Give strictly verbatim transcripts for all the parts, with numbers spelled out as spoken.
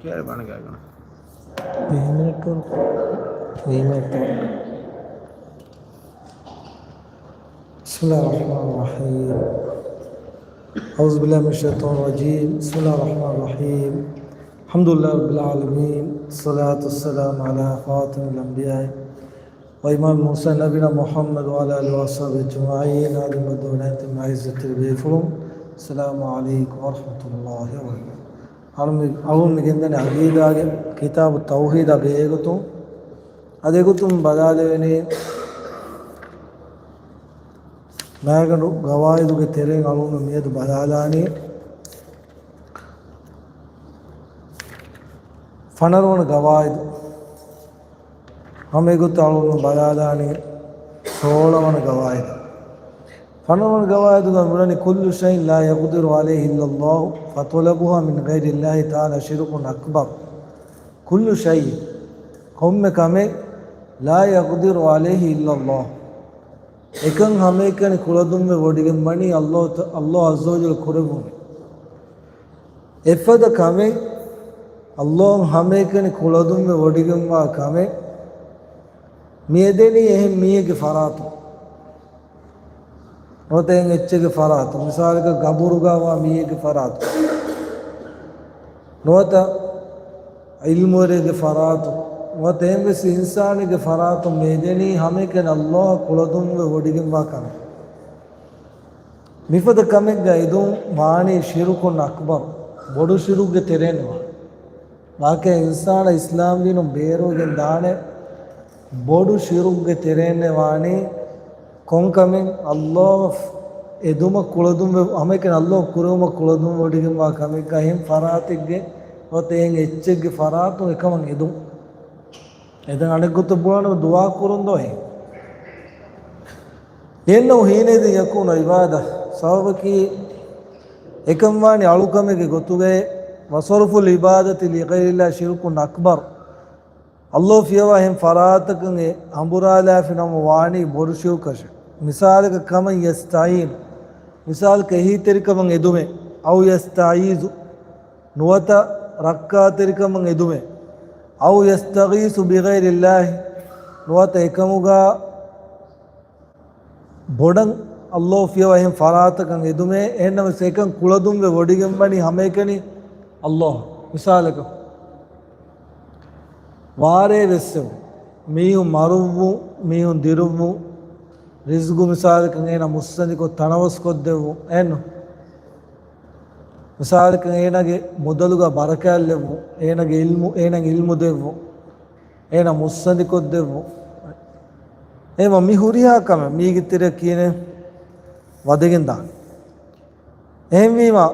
ކިޔާ ބާނަގާގަނ. ވީ މިނެޓް ވަރު. ވީ މިނެޓް ވަރު. بسم الله الرحمن الرحيم. أعوذ بالله من الشيطان الرجيم. بسم الله الرحمن الرحيم. الحمد لله رب العالمين. الصلاة والسلام على خاتم الأنبياء ވައިމާމް މުރްސަލީން ނަބީނާ މުޙައްމަދު ވަޢަލާ އާލިހި ވަޞަޙްބިހި އަޖްމަޢީން. އާދެ މަދުވެ ނައްތި މައިޒަތްތެރި ބޭފުޅުން. އައްސަލާމު ޢަލައިކުމް ވަރަޙްމަތުﷲި ވަބަރަކާތުހު. އަޅުމެން މި ގެންދަނީ ޢަޤީދާގެ ކިތާބު ތައުޙީދާ ބެހޭގޮތުން. އަދި އެގޮތުން ބަލާލެވެނީ މާގަނޑު ގަވާއިދުގެ ތެރެއިން އަޅުމެން މިއަދު ބަލާލާނީ ފަނަރަވަނަ ގަވާއިދު. ހަމަ އެގޮތަށް އަޅުގަނޑު ބަލާލާނީ ސޯޅަވަނަ ގަވާއިދަށް. ފަނަރަވަނަ ގަވާއިދުގަ މިވަނީ، كل شيء لا يقدر عليه إلا الله فطلبه من غير الله تعالى شرك أكبر. كل شيء، ކޮންމެ ކަމެއް، لا يقدر عليه إلا الله، އެކަން ހަމައެކަނި ކުޅަދުންވެ ވޮޑިގެން ވަނީ ﷲ، ﷲ ޢައްޒަ ވަޖައްލަ ކުރެއްވުމެއް. އެފަދަ ކަމެއް، ﷲ ހަމައެކަނި ކުޅަދުންވެ ވޮޑިގެންވާ ކަމެއް، މިއެދެނީ އެހެން މީހެއްގެ ފަރާތުން. ނުވަތަ އެހެން އެއްޗެއްގެ ފަރާތުން. މިސާލަކަށް، ގަބުރުގަ ވާ މީހެއްގެ ފަރާތުން. ނުވަތަ ޢިލްމުވެރިއެއްގެ ފަރާތުން. ނުވަތަ އެހެން ވެސް އިންސާނެއްގެ ފަރާތުން މިއެދެނީ ހަމައެކަނި ﷲ އަށް ކުޅަދުންވެ ވޮޑިގެންވާ ކަމެއް. މިފަދަ ކަމެއްގަ އެދުން ވާނީ ޝިރުކުން އަކްބަރު، ބޮޑު ޝިރުކުގެ ތެރެއިން ވާނެ. ވާގި އިންސާނާ އިސްލާމް ދީނުން ބޭރުވެގެން ދާނެ ބޮޑު ޝިރުކުގެ ތެރެއިން ވާނީ ކޮންކަމެއް؟ ﷲ އަށް އެދުމަށް ކުޅަދުންވެ، ހަމައެކަނި ﷲ ކުރެވުމަށް ކުޅަދުން ވޮޑިގެންވާ ކަމެއްގަ އެހެން ފަރާތެއްގެ ނުވަތަ އެހެން އެއްޗެއްގެ ފަރާތުން އެކަމަށް އެދުން. އެދެން އަނެއްގޮތަށް ބުނާނަމަ ދުޢާ ކުރުން ދޯ އެހެން. لأنه حينئذ يكون عبادة، ސަބަބަކީ އެކަން ވާނީ އަޅުކަމެއްގެ ގޮތުގައި، وصرف العبادة لغير الله شرك أكبر، ﷲ ފިޔަވާ އެހެން ފަރާތަކަށް އެ އަނބުރާލާފި ނަމަ ވާނީ ބޮޑު ޝިރުކަށެއް. މިސާލަކަށް كمن يستعين، މިސާލަކަށް އެހީތެރިކަމަށް އެދުމެއް، أو يستعيذ، ނުވަތަ ރައްކާތެރިކަމަށް އެދުމެއް، أو يستغيث بغير الله، ނުވަތަ އެކަމުގަ ބޮޑަށް ﷲ ފިޔަވާ އެހެން ފަރާތަކަށް އެދުމެއް، އެހެންނަމަވެސް އެކަން ކުޅަދުންވެ ވޮޑިގެން ވަނީ ހަމައެކަނި ﷲ. މިސާލަކަށް، ވާރޭ ވެއްސެވު، މީހުން މަރުއްވު، މީހުން ދިރުއްވު، ރިޒްގު މިސާލަކަށް އޭނަ މުއްސަނދިކޮށް ތަނަވަސް ކޮށްދެއްވު، އެހެންނު؟ މިސާލަކަށް އޭނަގެ މުދަލުގަ ބަރަކާތްލެއްވު، އޭނަގެ އިލްމު، އޭނަ އިލްމު ދެއްވު، އޭނަ މުއްސަނދިކޮށްދެއްވު. އެހެންވީމަ މި ހުރިހާ ކަމެއް މީގެ ތެރެއަށް ކިޔޭނެ ވަދެގެން ދާނެ. އެހެންވީމަ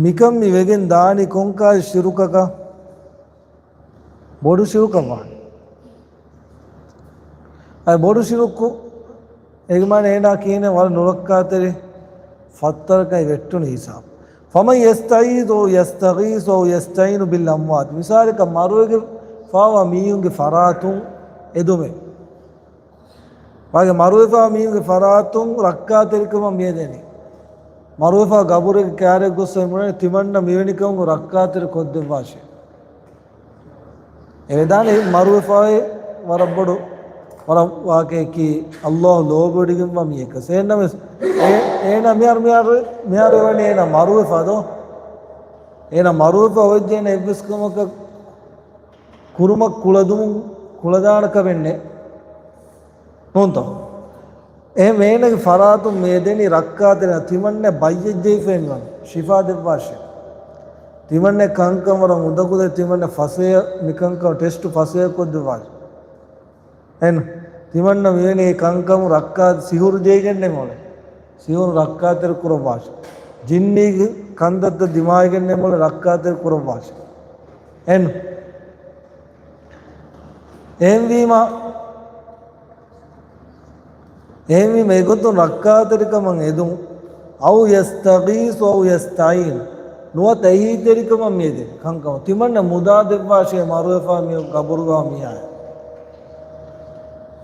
މިކަން މި ވެގެން ދާނީ ކޮންކަހަލަ ޝިރުކަކަށް؟ ބޮޑު ޝިރުކަށް ވާނެ. އަދި ބޮޑު ޝިރުކު އޭގެ މާނަ އޭނާ ކިޔޭނެ ވަރަށް ނުރައްކާތެރި ފައްތަރަކަށް ވެއްޓުނު ހިސާބު. فمن يستعيذ أو يستغيث أو يستعين بالأموات. މިސާލަކަށް މަރުވެފަވާ މީހުންގެ ފަރާތުން އެދުމެއް. ވާގި މަރުވެފަވާ މީހުންގެ ފަރާތުން ރައްކާތެރިކަމަށް މިއެދެނީ. މަރުވެފަވާ ގަބުރެއްގެ ކާރަށް ގޮސް އެ ބުނަނީ ތިމަންނަ މިވެނި ކަމުން ރައްކާތެރި ކޮށްދެއްވާށޭ. އެ ވެދާނެ އެ މަރުވެފައި ވަރަށް ބޮޑު، ވަރަށް ވާގި އެކީ ﷲ ލޯބިވޮޑިގެންވާ މީހަކަސް. އެހެންނަމަވެސް އެ، އޭނަ މިހާރު، މިހާރު، މިހާރު ވަނީ އޭނަ މަރުވެފަ ދޯ؟ އޭނަ މަރުވެފަ އޮތް އޭނަ އެއްވެސް ކަމަކަށް ކުރުމަށް ކުޅަދުން، ކުޅަދާނަ ކަމެއް ނެތް. ނޫންތޯ؟ އެހެން އޭނަގެ ފަރާތުން މި އެދެނީ ރައްކާތެރި ތިމަންނެ ބައްޔެއް ޖެހިފައި ނުވަން ޝިފާ ދެއްވާށޭ. ތިމަންނެ ކަންކަން ވަރަށް އުނދަގުލެއް ތިމަންނެ ފަސޭހަ މިކަންކަން ޓެސްޓު ފަސޭހަ ކޮށްދެއްވާށޭ. އެން ތިމަންނަ މިވެނި ކަންކަމު ރައްކާ ސިހުރު ޖެހިގެންނެ މޮޅެ. ސިހުރު ރައްކާތެރި ކުރައްވާށޭ. ޖިންނީގެ ކަންތައްތައް ދިމާވެގެންނެ މޮޅެ ރައްކާތެރި ކުރައްވާށޭ. އެން އެހެންވީމަ، އެހެންވީމަ އެގޮތުން ރައްކާތެރިކަމަށް އެދުން، أو يستغيث أو يستعين، ނުވަތަ އެހީތެރިކަމަށް މިއެދެން ކަންކަމަށް ތިމަންނަ މުދާ ދެއްވާށޭ މަރުވެފާ މި ގަބުރުގަ މިއާއެ.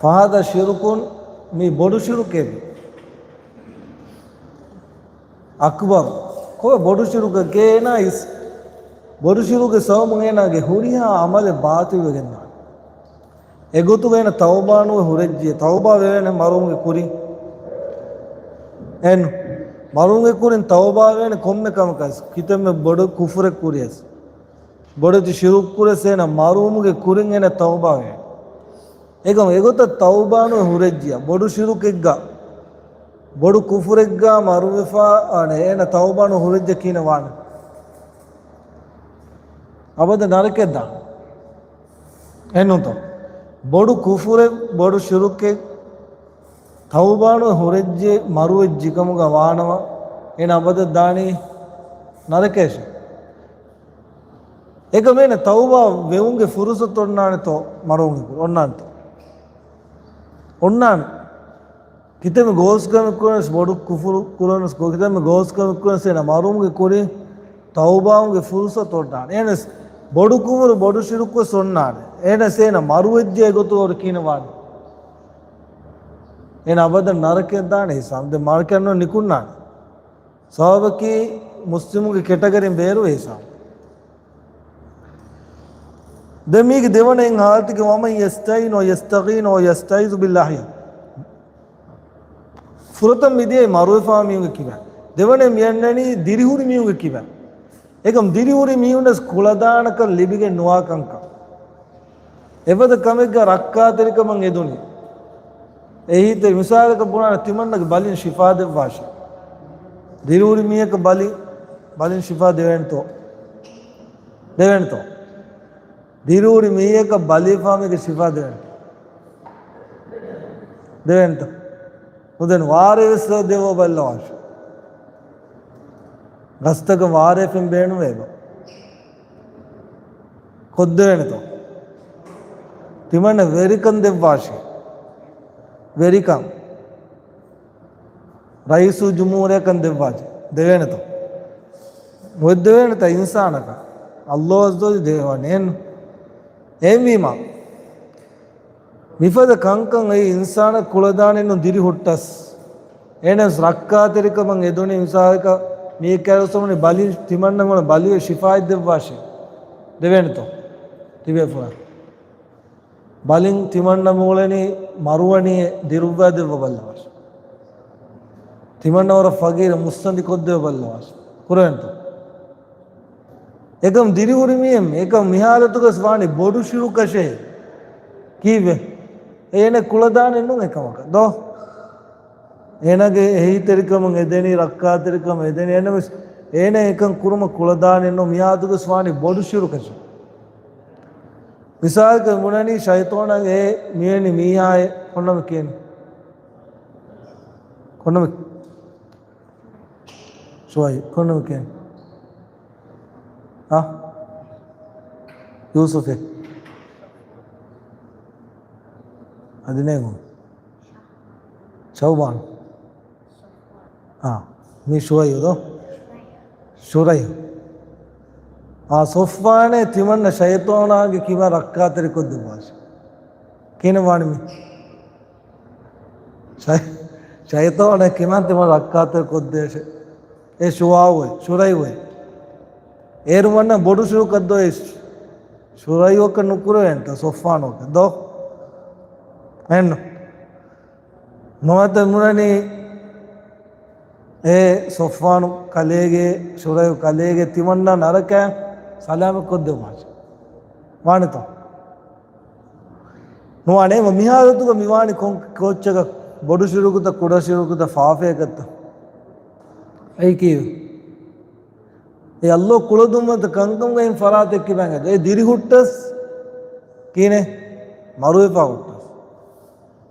فهذا شرك، މީ ބޮޑު ޝިރުކެއް. އަކްބަރު. ކޮބާ ބޮޑު ޝިރުކަކީ؟ އޭނާ އިސް، ބޮޑު ޝިރުކުގެ ސަބަބުން އޭނާގެ ހުރިހާ ޢަމަލެއް ބާޠިލްވެގެންދާނެ. އެގޮތުގަ އޭނަ ތައުބާ ނުވެ ހުރެއްޖެ، ތައުބާ ވެވޭނެ މަރުވުމުގެ ކުރިން. އެން، މަރުވުމުގެ ކުރިން ތައުބާ ވެވޭނެ ކޮންމެ ކަމަކަސް، ކިތަންމެ ބޮޑު ކުފުރެއް ކުރިޔަސް، ބޮޑެތި ޝިރުކު ކުރިޔަސް އޭނަ މަރުވުމުގެ ކުރިން އޭނަ ތައުބާ ވެވޭނެ. އެކަމް އެގޮތަށް ތައުބާ ނުވެ ހުރެއްޖިޔާ، ބޮޑު ޝިރުކެއްގަ، ބޮޑު ކުފުރެއްގަ މަރުވެފަ އަނެ އޭނަ ތައުބާ ނުވެ ހުރެއްޖެ ކިހިނެއް ވާނެ؟ އަބަދަށް ނަރަކައަށް ދާނެ. އެންނުތޯ؟ ބޮޑު ކުފުރެއް، ބޮޑު ޝިރުކެއް، ތައުބާ ނުވެ ހުރެއްޖެ މަރުވެއްޖި ކަމުގަ ވާނަމަ، އޭނަ އަބަދަށް ދާނީ ނަރަކަޔަށޭ. އެކަމް އޭނަ ތައުބާ ވެވުމުގެ ފުރުސަތު އޮންނާނެތޯ މަރުވުމުގެ ކުރިން؟ އޮންނާނެތޯ؟ އޮންނާނެ. ކިތަންމެ ގޯސްކަމެއް ކުރަންސް ބޮޑު ކުފުރު ކުރަންސް ކިތަންމެ ގޯސްކަމެއް ކުރަންސް އޭނަ މަރުވުމުގެ ކުރިން ތައުބާވުމުގެ ފުރުސަތު އޮންނާނެ. އޭނަސް ބޮޑު ކުފުރު ބޮޑު ޝިރުކުވެސް އޮންނާނެ. އޭނަސް އޭނަ މަރުވެއްޖެ އެގޮތު އޮރު ކިހިނެއް ވާނެ؟ އޭނަ އަބަދަށް ނަރަކައަށް ދާނެ ހިސާބު. ދެން ނަރަކައަށް ނުވެ ނިކުންނާނެ. ސަބަބަކީ މުސްލިމުގެ ކެޓަގަރީން ބޭރުވޭ ހިސާބު. ދެން މީގެ ދެވަނައިން ހާލަތުގެ وَمَنْ يَسْتَعِنْ وَيَسْتَغِيثُ وَيَسْتَعِيذُ بِاللَّهِ. ފުރަތަމަ މިދިޔައީ މަރުވެފާ މީހުންގެ ކިބައިން. ދެވަނައިން މިއަންނަނީ ދިރިހުރި މީހުންގެ ކިބައިން. އެކަމް ދިރިހުރި މީހުންނަސް ކުޅަދާނަކަން ލިބިގެން ނުވާ ކަންކަން. އެފަދަ ކަމެއްގަ ރައްކާތެރިކަމަށް އެދުނީ. އެހީތެ މިސާލަކަށް ބުނާނެ ތިމަންނަގެ ބަލިން ޝިފާ ދެއްވާށޭ. ދިރިހުރި މީހަކަށް ބަލި، ބަލިން ޝިފާ ދެވޭނެތޯ؟ ދެވޭނެތޯ؟ ދިރިހުރި މީހަކަށް ބަލިފާމެގެ ޝިފާ ދެވޭނެ. ދެވޭނެތޯ؟ ނުދެން ވާރޭ ވެސް ދެއްވަ ބައްލަވާށޭ. ގަސްތަކަށް ވާރޭފިން ބޭނުންވޭ ބަ. ކޮށްދެވޭނެތޯ؟ ތިމަންނަ ވެރިކަން ދެއްވާށޭ. ވެރިކަން. ރައީސުލްޖުމްހޫރިއްޔާ ކަން ދެއްވާށޭ. ދެވޭނެތޯ؟ ނުދެވޭނެތަ އިންސާނަކަށް؟ އައްލޯ އަޒްޒަ ވަޖައްލަ ދެވޭނެ. އެހެން، އެހެންވީމާ، މިފަދަ ކަންކަން އެއީ އިންސާނަށް ކުޅަދާނެއްނު ދިރިހުއްޓަސް. އޭނަސް ރައްކާތެރިކަމަށް އެދުނީ މިސާލަކަށް މީ ކައިރިވެސް ބުނީ ބަލި ތިމަންނަ މޮޅަށް ބަލިވެ ޝިފާއެއް ދެއްވާށޭ. ދެވޭނެތޯ؟ ތިބޭފުޅާ. ބަލިން ތިމަންނަ މޫޅެނީ މަރުވަނީ ދިރުއްވާ ދެއްވަ ބައްލަވާށޭ. ތިމަންނަ ވަރަށް ފަގީރެއް މުއްސަނދި ކޮށްދެއްވަ ބައްލަވާށޭ. ކުރެވޭނެތޯ؟ އެކަމް ދިރިހުރި މީހެއް، އެކަމް މިހާލަތުގަސް ވާނީ ބޮޑު ޝިރުކަށޭ. ކީއްވެ؟ އޭނަ ކުޅަދާނެއްނު އެކަމަކަށް ދޯ؟ އޭނަގެ އެހީތެރިކަމުން އެދެނީ، ރައްކާތެރިކަމުން އެދެނީ، އޭނަވެސް އޭނަ އެކަން ކުރުމަށް ކުޅަދާނެއްނު މިހާލަތުގަސް ވާނީ ބޮޑު ޝިރުކަށޭ. މިސާލަކަށް ބުނަނީ ޝައިޠާނާ އެ މިވެނި މީހާއެއް ކޮންނަމެ ކިޔަނީ؟ ކޮންނަމެ؟ ޝުއައި، ކޮންނަމެ ކިޔަނީ؟ އާ؟ ޔޫސުފެއް. އަދި ނޭނގު. ޝައުބާން. އާ. މީ ޝުއައި ދޯ؟ ޝުރައި. އާ، ޞަފްވާނޭ ތިމަންނަ ޝައިޠާނާގެ ކިބަ ރައްކާތެރިކޮށްދެއްވާށޭ. ކިހިނެއް ވާނީ މީ؟ ޝައި-، ޝައިޠާނާ ކިބަ ތިމަން ރައްކާތެރިކޮށްދޭށޭ. އެ ޝުއައި، ޝުރައި. އޭރު ވަންނަ ބޮޑު ޝިރުކަށް ދޯ އެ ޝުރައިއަކަށް ނުކުރެވޭނެތަ ޞަފްވާނަކަށް ދޯ؟ އެންނު. ނުވަތަ މުނަނީ އެ ޞަފްވާނު ކަލޭގެ، ޝުރައި ކަލޭގެ ތިމަންނަ ނަރަކަ ސަލާމަތް ކޮށްދެއްވާށޭ. ވާނެތޯ؟ ނުވާނެ. މިހާލަތުގަ މިވާނީ ކޮން ކޯއްޗަކަށް؟ ބޮޑު ޝިރުކުތަ، ކުޑަ ޝިރުކުތަ، ފާފައަކަށްތަ؟ އެއީ ކީއްވެ؟ އެ އައްލޯ ކުޅަދުންވަންތަ ކަންކަމުގައި ފަރާތެއް ކިބައިން އެ ދިރިހުއްޓަސް ކީނެ މަރުވެފާ ހުއްޓަސް.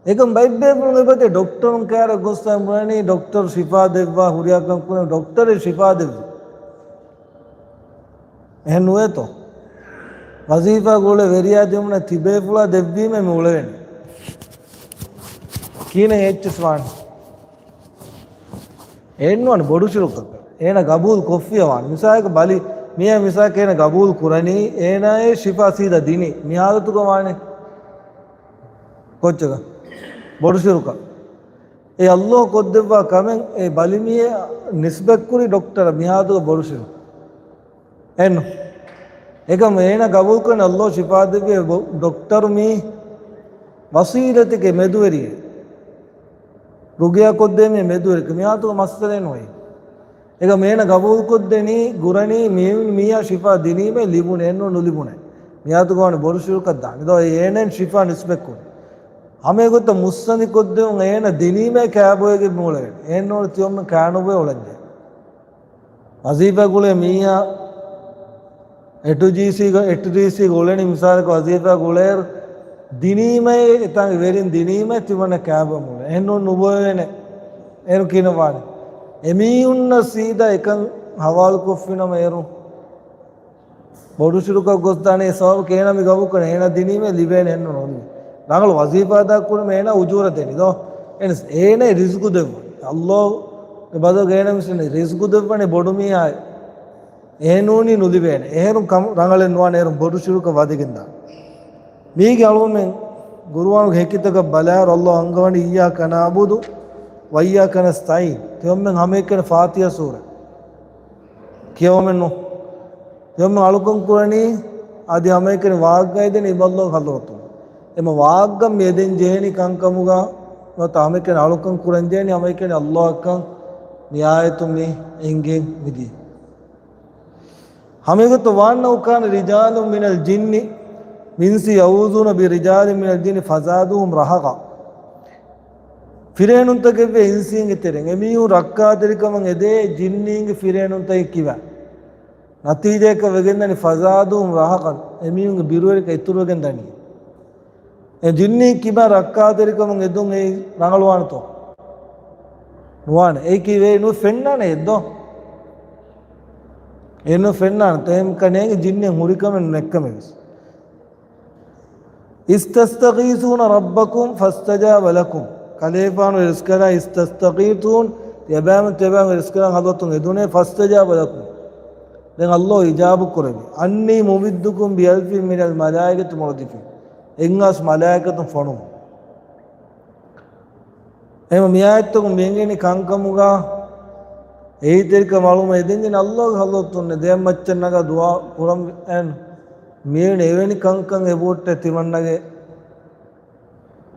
އެކަމް ބައެއް ބޭފުޅުން އެބަތި ޑޮކްޓަރުން ކައިރަށް ގޮސްފަ ބުނަނީ ޑޮކްޓަރު ޝިފާ ދެއްވާ ހުރިހާ ކަން ކުރޭ ޑޮކްޓަރެއް ޝިފާ ދެއްވި. އެހެން ނުވޭތޯ؟ ވަޒީފާ ގުޅޭ ވެރިޔާ ދިމުނަ ތިބޭފުޅާ ދެއްވީމެ މި އުޅެވެނީ. ކީނެ އެއްޗެސް ވާނެ. އެއެއްނުވާނެ ބޮޑު ޝިރުކަކަށް. އޭނަ ގަބޫލު ކޮށްފިޔަ ވާނެ. މިސާލަކަށް ބަލި، މިއާ މިސާލަކަށް އޭނަ ގަބޫލު ކުރަނީ، އޭނާއޭ ޝިފާ ސީދާ ދިނީ. މި ހާލަތުގަ ވާނެ. ކޮއްޗަކަށް؟ ބޮޑު ޝިރުކަށް. އެ އައްލޯ ކޮށްދެއްވާ ކަމެއް އެ ބަލިމީހެއް ނިސްބަތްކުރި ޑޮކްޓަރަށް މި ހާލަތުގަ ބޮޑު ޝިރުކު. އެން. އެކަމް އޭނަ ގަބޫލުކުރަނީ އައްލޯ ޝިފާ ދެއްވި ޑޮކްޓަރު މީ ވަސީލަތެކޭ، މެދުވެރިއެއް. ރުގިޔާ ކޮށްދޭ މީ މެދުވެރިކަ. މިއާތުގަ މައްސަލައެއް ނުވޭ. އެކަމް އޭނަ ގަބޫލުކޮށްދެނީ، ގުރަނީ މި-، މީހާ ޝިފާ ދިނީމޭ ލިބުނޭ، އެއްނު ނުލިބުނޭ. މިއާތުގަ ވާނެ ބޮޑު ޝިރުކަށް ދާނީ. ދޯ އޭނައިން ޝިފާ ނިސްބަތްކުރި. ހަމައެގޮތަށް މުއްސަނދި ކޮށްދެވުން އޭނަ ދިނީމޭ ކާބޮއެގެ މޫޅެވެން. އޭނަ ތިޔޮމެ ކާނުބޮއެ އުޅެންޖެ. ވަޒީފާ ގުޅޭ މީހާ އެޓުޖީސީގަ، އެޓުޑީސީގަ އުޅެނީ މިސާލަކަށް ވަޒީފާ ގުޅޭއިރު ދިނީމޭ، އެތާނގެ ވެރިން ދިނީމޭ ތިމަންނަ ކާބޮ މޫޅެ. އެހެންނޫން ނުބޮއެވޭނެ. އޭރު ކިނަވާނެ. އެމީހުންނަށް ސީދާ އެކަން ހަވާލުކޮށްފިނަމަ އޭރު ބޮޑު ޝިރުކަށް ގޮސްދާނެ. އެ ސަބަބަކީ އޭނަ މި ގަބޫލުކުރަނީ އޭނަ ދިނީމޭ ލިބޭނެ އެންނު ނޯން. ރަނގަޅު ވަޒީފާ އަދާ ކުރުމަށް އޭނަ އުޖޫރަ ދެނީ ދޯ. އެން-، އޭނަ ރިޒްގު ދެއްވަނީ. އައްލޯގެ ބަދަލުގަ އޭނަ މިސްކިތުން ރިޒްގު ދެއްވަނީ ބޮޑު މީހާއެއް. އެހެންނޫނީ ނުލިބޭނެ. އެހެރު ކަމު ރަނގަޅެއް ނުވާނެ. އޭރު ބޮޑު ޝިރުކަށް ވަދެގެން ދާނެ. މީގެ އަޅުގަނޑުމެން ގުރުއާނުގެ ހެކިތަކަށް ބަލާއިރު އައްލޯ އަންގަވަނީ إياك نعبد وإياك نستعين. ތިޔޮމެން ހަމައެކަނި ފާތިހާ ސޫރަ ކިޔަވަމެއްނު. ތިޔޮމެން އަޅުކަން ކުރަނީ އަދި ހަމައެކަނި ވާގަ އެދެނީ އައްލޯގެ ޙަޟްރަތުން. އެމަ ވާގަ މި އެދެން ޖެހެނީ ކަންކަމުގަ ނުވަތަ ހަމައެކަނި އަޅުކަން ކުރަން ޖެހެނީ ހަމައެކަނި އައްލޯއަށްކަން މި އާޔަތުން މި އެނގެން މިދިޔަ. ހަމައެގޮތަށް وأنه كان رجال من الإنس يعوذون برجال من الجن فزادوهم رهقا. ފިރޭނުންތަކެއްވޭ އިންސީންގެ ތެރެއިން އެމީހުން ރައްކާތެރިކަމަށް އެދޭ ޖިންނީންގެ ފިރޭނުންތަކެއް ކިބަ. ނަތީޖާއަކަށް ވެގެންދަނީ فزادوهم رهقا، އެމީހުންގެ ބިރުވެރިކަން އިތުރުވެގެން ދަނީ. އެ ޖިންނީން ކިބަ ރައްކާތެރިކަމުން އެދުން އެއީ ރަނގަޅުވާނެތޯ؟ ނުވާނެ. އެއީކީ ވޭ ނު ފެންނާނެ އެއްދޯ؟ އެ ނު ފެންނާނެ. ތެހެމްކަނޭގެ ޖިންނެއް ހުރިކަމެއް ނެއްކަމެވެސް. إذ تستغيثون ربكم فاستجاب لكم. ކަލޭފާނު ރިސްކަރާ إذ تستغيثون، ތިޔަބައިމީހުން ތިޔަބައިމީހުން ރިސްކަރާ ހަޟްރަތުން އެދުނޭ، فاستجاب لكم. ދެން އައްލޯ އިޖާބު ކުރެވި. أني ممدكم بألف من الملائكة مردفين. އެއްހާސް މަލާއިކަތުން ފޮނުވުން. އެހެން މިއާޔަތްތަކުން މިއެނގެނީ ކަންކަމުގަ އެއްތެރިކަން މައުލޫމަށް އެދެންޖެހެނީ އައްލޯގެ ޙަޟްރަތުން ދެއަތް މައްޗަށް ނަގާ ދުޢާ ކުރަން އެން. މިއެން އެވެނި ކަންކަން އެބަހުއްޓޭ ތިމަންނަގެ.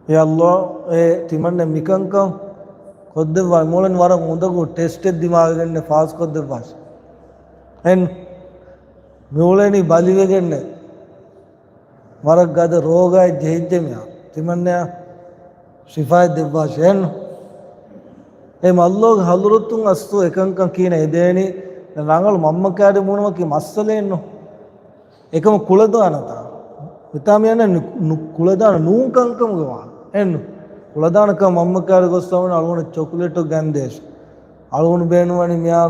އޭ އައްލޯ، އޭ ތިމަންނަ މިކަންކަން ކޮށްދެއްވާ މިއުޅެނީ ވަރަށް އުނދަގޫ ޓެސްޓެއް ދިމާވެގެންނެއް ފާސްކޮށްދެއްވާށި. އެން މިއުޅެނީ ބަލިވެގެންނެއް. ވަރަށް ގަދަ ރޯގާއެއް ޖެހިއްޖެ މިއާ. ތިމަންނަޔަށް ޝިފާއެއް ދެއްވާށޭ. އެހެން އެ އައްލޯގެ ޙަޟްރަތުން އަސްލު އެކަންކަން ކިހިނެއް އެދޭނީ؟ ރަނގަޅު މަންމަ ކާޑެއް ބުނުމަކީ މައްސަލައެއްނު. އެކަމަ ކުޅަދާނަތާ؟ މިތާ މިއަންނަ ނު-، ނު-، ކުޅަދާނަ ނޫން ކަންކަމުގެ ވާން. އެން ކުޅަދާނަކަން މަންމަ ކާޑެއް ގޮސް އަޅުގަނޑު ޗޮކްލެޓް ގަންދޭށޭ. އަޅުގަނޑު ބޭނުންވަނީ މިއާ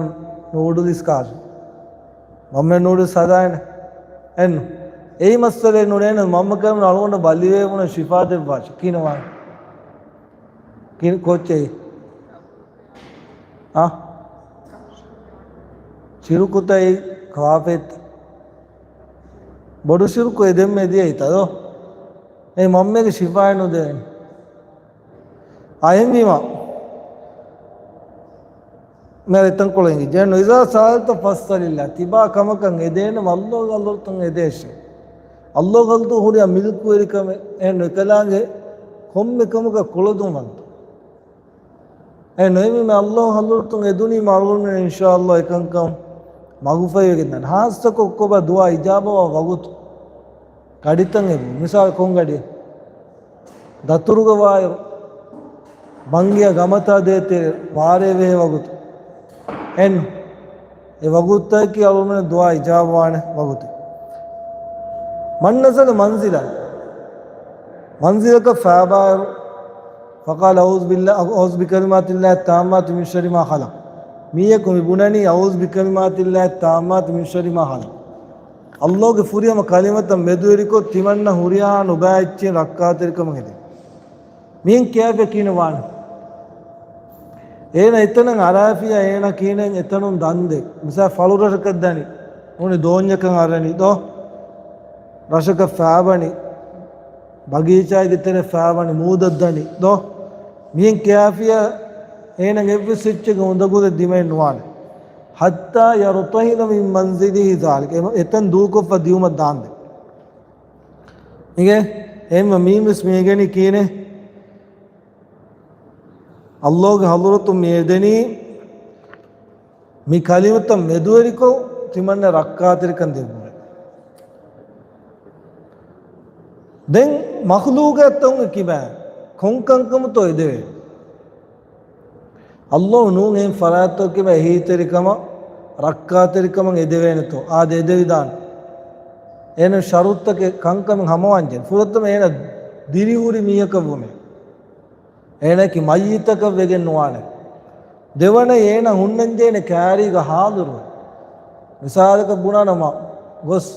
ނޫޑުލްސް ކާށޭ. މަންމަ ނޫޑުލްސް ހަދާނެ. އެން. އެއީ މައްސަލައެއް ނޫނޭ. މަންމަ ކަމިން އަޅުގަނޑަށް ބަލިވެވުނަ ޝިފާ ދެއްވާށޭ. ކިހިނެއް ވާން؟ ކި-، ކޯއްޗެއް؟ އާ؟ ޝިރުކުތައް ކާފަތް. ބޮޑު ޝިރުކު އެ ދެންމެ ދިޔައީތަ ދޯ؟ އެ މަންމަގެ ޝިފާއެއް ނުދޭނެ. އަހެންވީމާ. މި އެތަންކޮޅެއް އިނގި. ޖެން އިޒާ ސައަލްތަ ފަސްއަލިއްލާ. ތިބާ ކަމަކަށް އެދޭނަމަ އައްލޯގެ ޙަޟްރަތުން އެދޭށޭ. އައްލޯގެ ޙަޟްރަތު ހުރިހާ މިލްކުވެރިކަމެއް އެހެން އެކަލާނގެ ކޮންމެ ކަމަކަށް ކުޅަދުންވަންތަ. އެ ނުވެ މި އައްލޯގެ ޙަޟްރަތުން އެދުނީމަ އަޅުގަނޑުމެން އިންޝާއައްލާ އެކަންކަން މަގުފަހިވެގެންދާނެ. ހާއްސަކޮށް ކޮބާ ދުޢާ އިޖާބަވާ ވަގުތު. ގަޑިތައް އެބު. މިސާލު ކޮން ގަޑި؟ ދަތުރުގަ ވާއިރު، ބަންގިޔަށް ގަމަތާ ދޭތެރޭ، ވާރޭ ވެހޭ ވަގުތު. އެން. އެ ވަގުތަކީ އަޅުގަނޑުމެން ދުޢާ އިޖާބަވާނެ ވަގުތެއް. من نزل منزلا. މަންޒިލަކަށް ފާބާއިރު، فقال أعوذ بالله، أعوذ بكلمات الله التامات من شر ما خلق. މީހަކު މި ބުނަނީ أعوذ بكلمات الله التامات من شر ما خلق. އައްލޯގެ ފުރިހަމަ ކަލިމަތައް މެދުވެރިކޮށް، ތިމަންނަ ހުރިހާ ނުބައި އެއްޗެއް ރައްކާތެރިކަމަށް ހެދޭ. މިހެން ކިޔާފިޔާ ކިހިނެއް ވާނެ؟ އޭނަ އެތަނަށް އަރާފިޔާ އޭނަ ކިހިނެއް އެތަނުން ދަންދެ. މިސާ ފަޅު ރަށަކަށް ދަނީ. އުނި ދޯންޏަކަށް އަރަނީ ދޯ؟ ރަށަކަށް ފާބަނީ. ބަގީޗާގެ ތެރެ ފާބަނީ. މޫދަށް ދަނީ ދޯ؟ މިހެން ކިޔާފިޔާ އޭނަ އެއްވެސް އެއްޗެއްގެ އުނދަގުލެއް ދިމައެއް ނުވާނެ. حتى يرتحل من منزله ذلك. އެ-، އެތަން ދޫކޮށްފަ ދިއުމަށް ދާންދެން. އިނގޭ؟ އެހެންވެ މީންވެސް މި އެނގެނީ ކީނެ؟ ﷲ ގެ ޙަޟްރަތުން މި އެދެނީ މި ކަލިމަތައް މެދުވެރިކޮށް ތިމަންނަ ރައްކާތެރިކަން ދެއްވުމެވެ. ދެން މަޚްލޫޤާތުންގެ ކިބައިން ކޮން ކަންކަމުތޯ އެދެވޭ؟ ﷲ ނޫން އެހެން ފަރާތްތަކުގެ ކިބައިން އެހީތެރިކަމަށް ރައްކާތެރިކަމަށް އެދެވޭނެތޯ؟ އާދެ، އެދެވިދާނެ. އޭނަ ޝަރުޠުތަކެއް ކަންކަމެއް ހަމަވާންޖެ. ފުރަތަމަ އޭނަ ދިރިހުރި މީހަކަށްވުމެވެ. އޭނައަކީ މައްޔިތަކަށް ވެގެން ނުވާނެ. ދެވަނަ އޭނަ ހުންނަންޖެހޭނެ ކާރީގަ ހާޟިރުވެ. މިސާލަކަށް ބުނާނަމަ ގޮސް،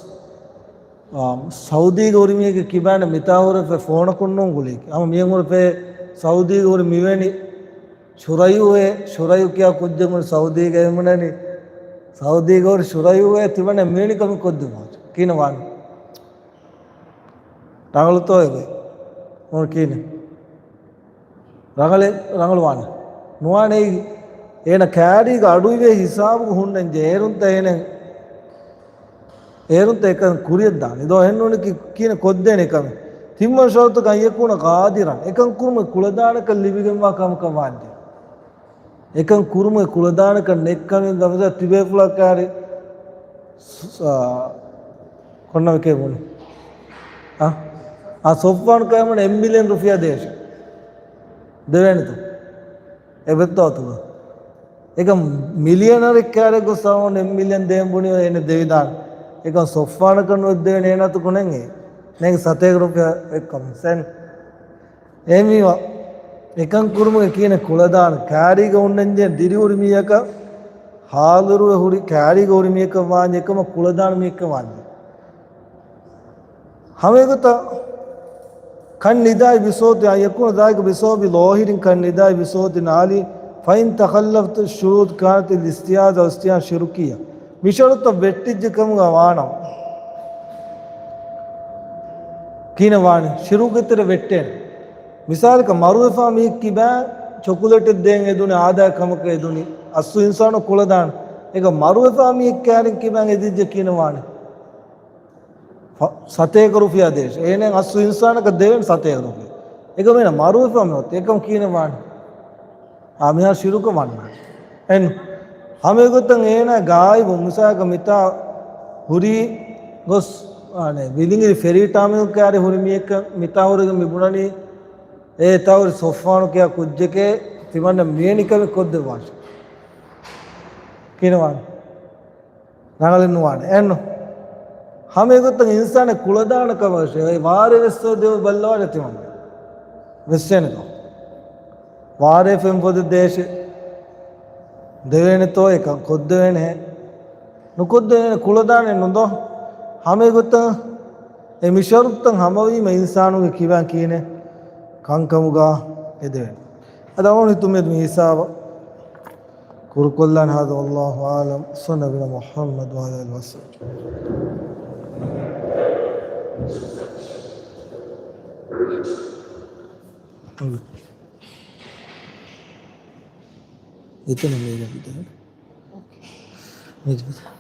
އާ، ސައުދީގަ ހުރި މީހެއްގެ ކިބާނެ މިތާ ހުރެފެ ފޯނަކުން ނޫން ގުޅީކީ. ހަމަ މިހެން ހުރެފެ ސައުދީގަ ހުރި މިވެނި ޝުރައިހުއޭ، ޝުރައިހު ކިޔާ ކުއްޖެއް ހުރި ސައުދީގަ އެމުނަނީ. ސައުދީގަ ހުރި ޝުރައިހުއޭ ތިމަންނަ މިވެނި ކަމެއް ކޮށްދިނުމާ ކީނެ ވާނެ. ރަނގަޅުތޯ އެބަ؟ އޮން ކީނެ. ރަނގަޅެ-، ރަނގަޅުވާނެ. ނުވާނެ އެއީ. އޭނަ ކާރީގަ އަޑުއިވޭ ހިސާބުގަ ހުންނަންޖެ އޭރުންތަ އޭނަ، އޭރުންތަ އެކަން ކުރިޔަށްދާނެ. ދޯ އެހެންނޫނެކި ކީނެ ކޮށްދޭނެ ކަމެއް. ތިންވަނަ ޝަރުޠަކަށް އަން ޔަކޫނަ ޤާދިރަން. އެކަން ކުރުމުގެ ކުޅަދާނަކަން ލިބިގެންވާ ކަމަކަށް ވާންޖެ. އެކަން ކުރުމުގެ ކުޅަދާނަކަން ނެއްކަމެއް ގަމިސާ ތިބޭފުޅާ ކާރި ސ-، އާ، ކޮންނަމެކޭ ބުނި. އާ؟ އާ، ސޮފްވާން ކައިމުން އެއް މިލިއަން ރުފިޔާ ދޭށޭ. ދެވޭނެތޯ؟ އެބައޮތްތޯ އަތުގަ؟ އެކަން މިލިއަނަރެއް ކާރެއް ގޮސް ސައުން އެއް މިލިއަން ދޭން ބުނި އޭނަ ދެވިދާނެ. އެކަން ސޮފްވާނަކަށް ނުވެދެވޭނެ އޭނަ އަތު ކުނެނގެ. ނޭނގެ ސަތޭކަ ރުފިޔާ އެއްކަމެއް. ސެން. އެހެންވީމަ، އެކަން ކުރުމުގެ ކީނެ ކުޅަދާނަ، ކާރީގަ ހުންނަންޖެހޭ ދިރިހުރި މީހަކަށް ހާޟިރުވެ ހުރި، ކާރީގަ ހުރި މީހަކަށް ވާންޖެ، އެކަމަށް ކުޅަދާނަ މީހަކަށް ވާންޖެ. ހަމައެގޮތަށް، كالنداء بصوت، أن يكون ذلك بسبب ظاهر كالنداء بصوت عالي، فإن تخلفت الشروط كانت الاستئذان والاستئذان شركيا. މި ޝަރުޠުތައް ވެއްޓިއްޖެ ކަމުގަ ވާނަމަ، ކީނެ ވާނެ، ޝިރުކުގެ ތެރެ ވެއްޓޭނެ. މިސާލަކަށް، މަރުވެފާ މީހެއް ކިބާ ޗޮކުލެޓެއް ދޭން އެދުނީ، އާދައިގެ ކަމަކަށް އެދުނީ، އަސްލު އިންސާނު ކުޅަދާނެ. އެކަމް މަރުވެފާ މީހެއް ކާރިން ކިބާ އެދިއްޖެ ކީނެ ވާނެ. ފަ-، ސަތޭކަ ރުފިޔާ ދޭށޭ. އޭނަ އަސްލު އިންސާނަކަށް ދެވޭނެ ސަތޭކަ ރުފިޔާ. އެކަމް އޭނަ މަރުވެފާ މިއޮތީ. އެކަމް ކީނެ ވާނެ. އާ، މިހާރު ޝިރުކަށް ވަންނާނެ. އެން ހަމައެގޮތަށް އޭނާ ގާއިބު މިސާލަކަށް މިތާ ހުރީ ގޮސް، އާނެ، ވިލިނގިރި ފެރީ ޓާމިނަލް ކާރި ހުރި މީހަކަށް މިތާ ހުރެގެން މި ބުނަނީ، އޭ ތާ ހުރި ސޮފްވާނު ކިޔާ ކުއްޖެކޭ ތިމަންނަ މިވެނި ކަމެއް ކޮށްދެއްވާށޭ. ކިނަވާނެ. ރަނގަޅެއް ނުވާނެ. އެއްނު. ހަމައެގޮތަށް އިންސާނެއް ކުޅަދާނަ ކަމަށޭ. ވާރޭ ވެސް ދެވި ބައްލަވާނެ ތިމަން. ވެސް އޭނެތޯ. ވާރޭ ފެންފޮދެއް ދޭށޭ. ދެވޭނެތޯ އެކަން ކޮށްދެވޭނެ. ނުކޮށްދެވޭނެ ކުޅަދާނެ ނުދޯ. ހަމައެގޮތަށް އެ މި ޝަރުޠުތައް ހަމަވީމަ އިންސާނުގެ ކިބާން ކީނެ ކަންކަމުގަ އެދެވޭނެ. އަދި އަވަން ހިތުމެދު މި ހިސާބަށް ކުރުކޮށްލާން. هذا والله أعلم. صلى الله على محمد وعلى آله وسلم. އެތަނަށް މީގަ ބިދަން. މީގަ ބިދަން.